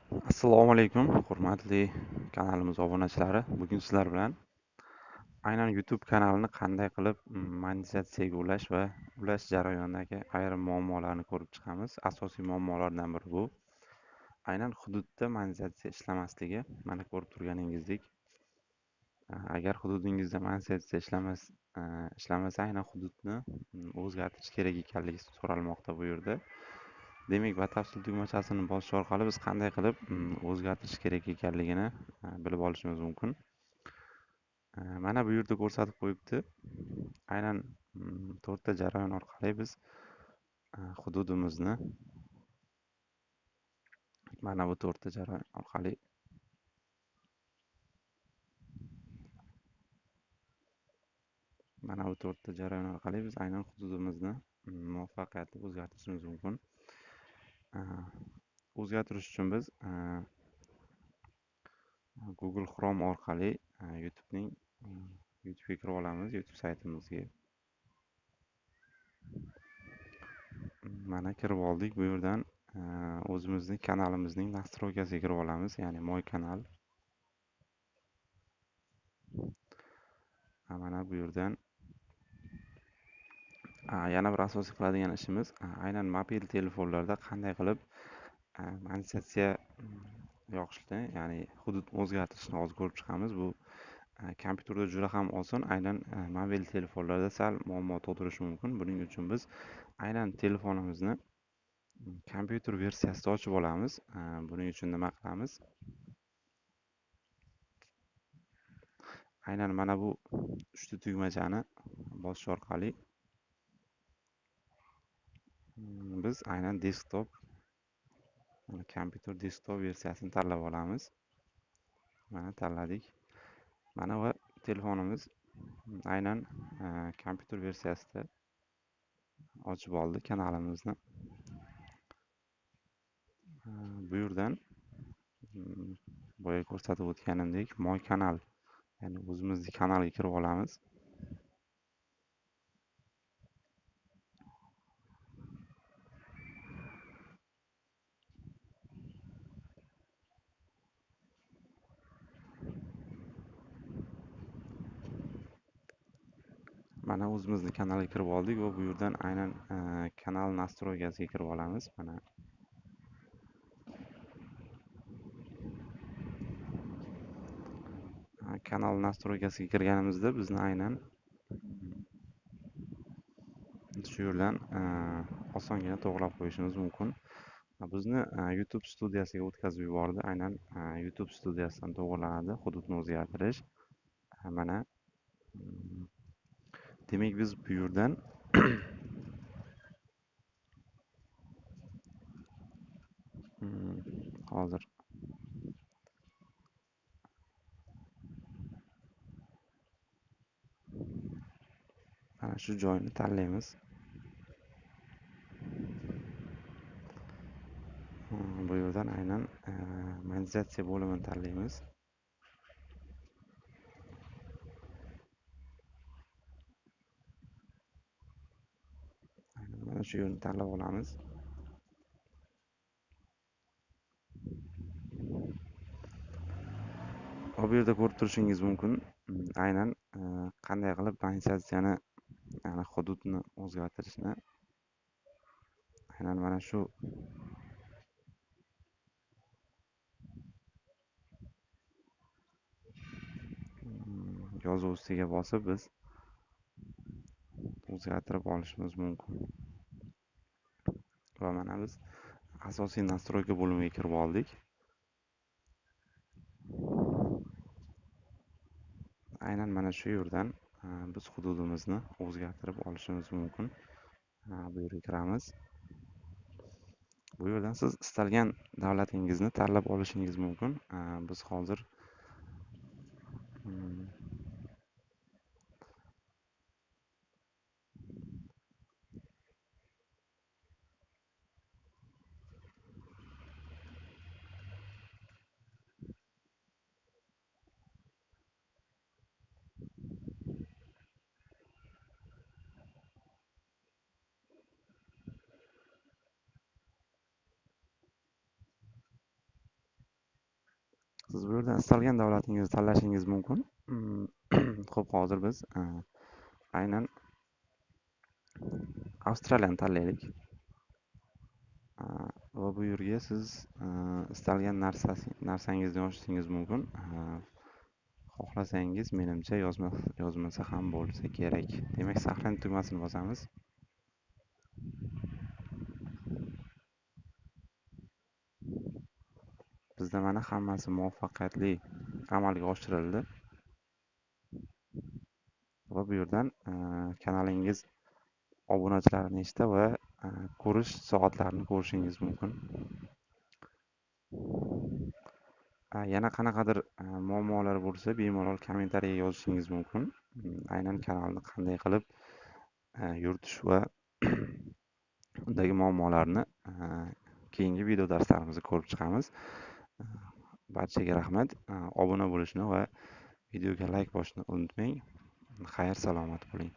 Assalomu alaykum, hurmatli kanalimiz obunachilari. Bugun sizlar bilan aynan YouTube kanalini qanday qilib monetizatsiyaga ulash va ulash jarayonidagi ayrim muammolarni ko'rib chiqamiz. Asosiy muammolardan biri bu aynan hududda monetizatsiya ishlamasligi. Mana ko'rib turganingizdek, agar hududingizda monetizatsiya ishlamasa, aynan hududni o'zgartirish kerak ekanligi so'ralmoqda bu yerda. Demak, batafsil tugmachasini bosish orqali biz qanday qilib o'zgartirish kerak ekanligini bilib olishimiz mumkin. Mana bu yerda ko'rsatib qo'yibdi. Aynan to'rtta jarayon orqali biz hududimizni mana bu to'rtta jarayon orqali biz aynan hududimizni muvaffaqiyatli o'zgartirishimiz mumkin. O'zgartirish uchun biz Google Chrome orqali YouTube'ga kirib olamiz, YouTube saytimizga. Mana kirib oldik. Bu yerdan o'zimizning kanalimizning nastroykasiga kirib olamiz, ya'ni Moy kanal. Mana bu yerdan yana bir asosiy qiladigan ishimiz aynan mobil telefonlarda qanday qilib monetizatsiya yoqishni, ya'ni hudud o'zgartirishni hozir ko'rib chiqamiz. Bu kompyuterda juda ham oson, aynan mobil telefonlarda sal muammo tug'dirishi mumkin. Buning uchun biz aynan telefonimizni kompyuter versiyasida ochib olamiz. Buning uchun nima qilamiz? Aynan mana bu uchta tugmachani bosish orqali biz aynan desktop, kompyuter desktop versiyasini tanlab olamiz. Mana tanladik. Mana va telefonimiz aynan kompyuter versiyasida ochib oldi kanalimizni. Bu yerdan boya ko'rsatib o'tganimdek Moy kanal, ya'ni o'zimizning kanalga kirib olamiz. Mana o'zimizning kanalga kirib oldik va bu yerdan aynan kanal nastroykasiga kirib olamiz. Mana kanal nastroykasiga kirganimizda bizni aynan shu yerdan osongina to'g'rilab qo'yishimiz mumkin. Bizni YouTube studiyasiga o'tkazib yubordi. Aynan YouTube studiyasidan to'g'rilanadi hududni o'zgartirish. Mana demak biz bu yerdan hozir mana shu joyni tanlaymiz. Bu yerdan aynan monetizatsiya bo'limini tanlaymiz. Mana shu yerni tanlab olamiz. Bu yerda ko'rib turishingiz mumkin, aynan qanday qilib monetizatsiyani, ya'ni hududni o'zgartirishni aynan mana shu yozuv ustiga bosib biz o'zgartirib olishimiz mumkin. Va mana biz asosiy nastroyka bo'limiga kirib oldik. Aynan mana shu yerdan biz hududimizni o'zgartirib olishimiz mumkin. Bu yerga kiramiz. Bu yerdan siz istalgan davlatingizni tanlab olishingiz mumkin. Biz hozir Siz bu yerdan istalgan davlatingizni tanlashingiz mumkin. Xo'p, hozir biz aynan Avstraliyani tanlaylik. Va bu yerga siz istalgan narsangizni yozishingiz mumkin. Xohlasangiz, menimcha yozmasa ham bo'lsa kerak. Demak, saqlan tugmasini bosamiz. Bizda mana hammasi muvaffaqiyatli amalga oshirildi. Va bu yerdan kanalingiz obunachilari nechta va ko'rish soatlarini ko'rishingiz mumkin. Yana qanaqadir muammolar bo'lsa, bemalol kommentariyaga yozishingiz mumkin. Aynan kanalni qanday qilib yuritish va undagi muammolarni keyingi video darslarimizda ko'rib chiqamiz. Barchaga rahmat. Obuna bo'lishni va videoga like bosishni unutmang. Xayr, salomat bo'ling.